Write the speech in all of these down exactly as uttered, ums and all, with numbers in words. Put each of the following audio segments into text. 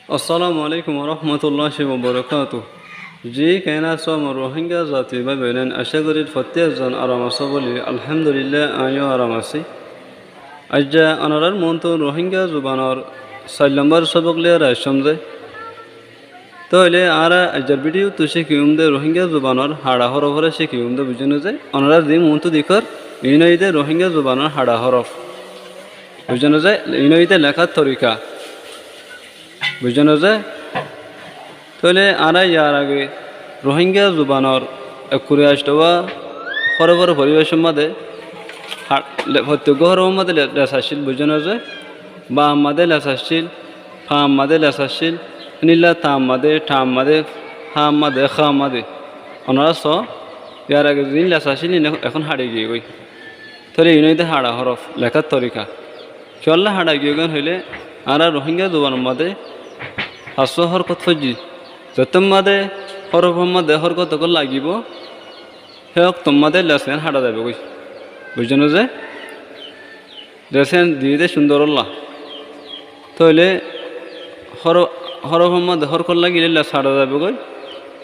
Assalamu alaikum warahmatulláhi wabarakátuhu. Ji, keén asó mor Rohingya zati bái boináin? Acá gorír fottí ekzon aram asó bóli. Alhamdulillah, aññí yó aram así. Aijja onorár muúntu Rohingya zubanor sair lombor sóbok loiyaré aiccóm de. Tóile añára aijjar bidiyóttu cíkiyum de Rohingya zubanor haça hóroforé cíkiyum de, buijjó né ze? Onorá ziín muúntu dekór, iín óiye de Rohingya zubanor haça hórof. Buijjó né ze? Iín óiye de lekár torika. Buijjó né ze? Tóile añára yar age Rohingya zubanor ekkuri aictowá hórofor foribácar mazé ha-, le-, fottíggúa hórofor mazé le-, les accíl, buijjó né ze? Ba mazé les accíl, fa mazé les accíl, héndilla ta mazé, ṭa mazé, há mazé, ká mazé. Onorá soó, yar age ziín les accíl, iín ehón haçi giyé goi. Tóile iín óiye de haça hórof, lekár torika. Kiyólla haça giyé goi hoilé, añára Rohingya zubanor mazé fañssúa hórkot foijjí. Zettót mazé hórofor mazé hórkot ekkán lagibó, hé októt mazé les yián haça zaibó goi. Buijjó né ze? Les yián diyé de cúndorólla. Tóile hóro-, hórofor mazé hórkot lagilé les haça zaibó goi.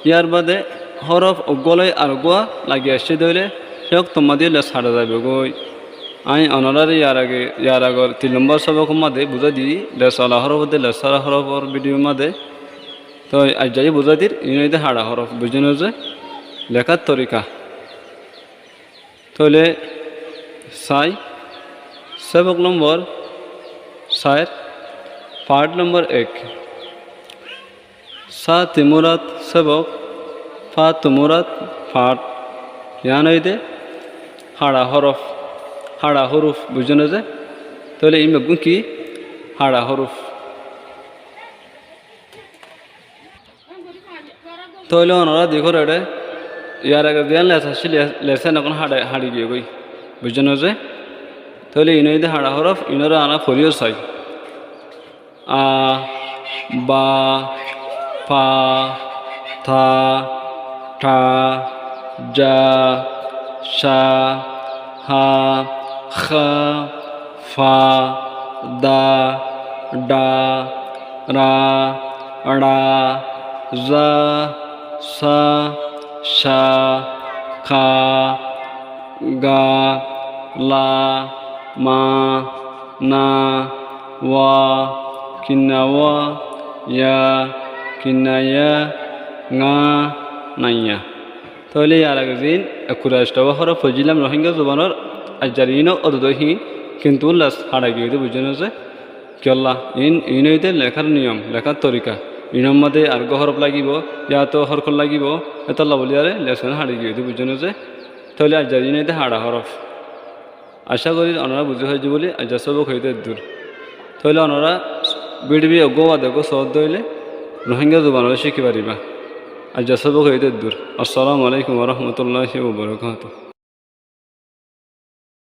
Yar baade hórof uggúa loi areggúa lagi aiccé de óile, hé októt mazé yó les haça zaibó goi. Aññí onoráre yar age, yar agor tin lombor sóbokor mazé buzái diyí, les ola hórof de les sára hórofor bidiyór mazé. Toi aijja yó buzái dir, iín óiye de haça hórof, buijjó né ze? Lekár torika. Tóile sai, sóbok lombor sair, faáth lombor ek. Sa timúrat sóbok, fa tumúrat faáth. Yián óiye de haça hórof, haça hóruf, buijjó né ze? Tóile iín beggún ki? Haça hóruf. Tóile onorá dekór eçé, yar age ziyán les accíl, les yián ehón haça, haça giyé goi. Buijjó né ze? Tóile iín óiye de haça hórof, iínoré añára foriyó sai. A, ba, fa, ta, ṭa, ja, ca, ha, há, fa, da, ḍa, ṛa, ṭa, za, sa, ca, ka, ga, la, ma, na, wa, kinna wa, ya, kinna ya, ŋa, naiya. Tóile yar age ziín ekkuri aictowá hórof foijjílam Rohingya zubanor, aijjar iín ó ódodói híin, kintu les haça giyé de, buijjó né ze? Kiyólla? Iín, iín óiye de lekár niyom, lekár torika. Iínor mazé areggúa hórof lagibó, yáto hórkot lagibó, étolla bóliyaré les yián haça giyé de, buijjó né ze? Tóile aijjar iín óiye de haça hórof. Acá gorír onorá buzí faijjó bóli, aijjar sóbok óiye de eddúr. Tóile onorá bidiyó eggúa baade eggúa soódde óile Rohingya zubanoré cíki faribá. Aijjar sóbok óiye de eddúr. Assalamu alaikum warahmatulláhi wabarakátuhu.